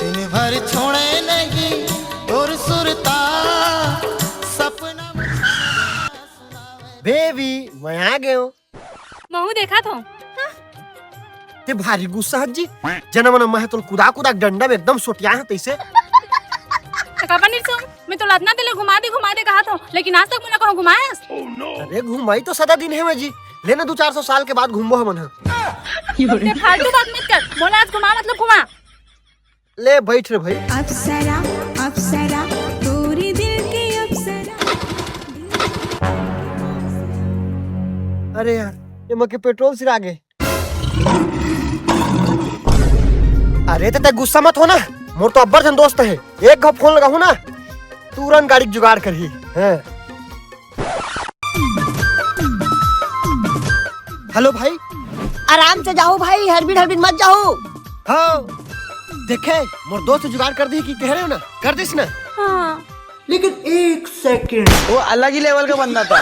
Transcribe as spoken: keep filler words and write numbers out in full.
दिन भर छोड़े नहीं तोर सुरता सपना। बेबी, मैं आ गयो। महू देखत हों। ते भारी गुस्सा हस जी। जना मना मैं तोल कुदा कुदा डंडा में एकदम सोटिया है तैसे। त का बनी सुन, मैं तोला अतना देर ले घुमा दे घुमा दे कहत हों, लेकिन आज तक मोला कहूँ घुमायस? अरे घुमाई तो सदा दिन हे मैं जी। ले ना, दू चार सौ साल के बाद घूमबो हमन ह। ते फालतू बात मत कर, मोला आज घुमा मतलब घुमा। ले बैठ रे भाई। अप्सरा, अप्सरा, तोरे दिल के अप्सरा। अरे यार, ये मके पेट्रोल सिरा गे। अरे ते, ते गुस्सा मत हो ना, मोर तो अब्बड़ झन दोस्त हे, एक घो फोन लगाहूं ना, तुरंत गाड़ी के जुगाड़ करही। हैं। हेलो भाई। आराम से जाहू भाई, हड़बीड़ हड़बीड़ मत जाहू। हाँ, देखे, मोर दोस्त जुगाड़ कर दी कि कह रहे हो ना, कर दिस ना। हाँ। लेकिन एक सेकंड। वो अलग ही लेवल का बंदा था।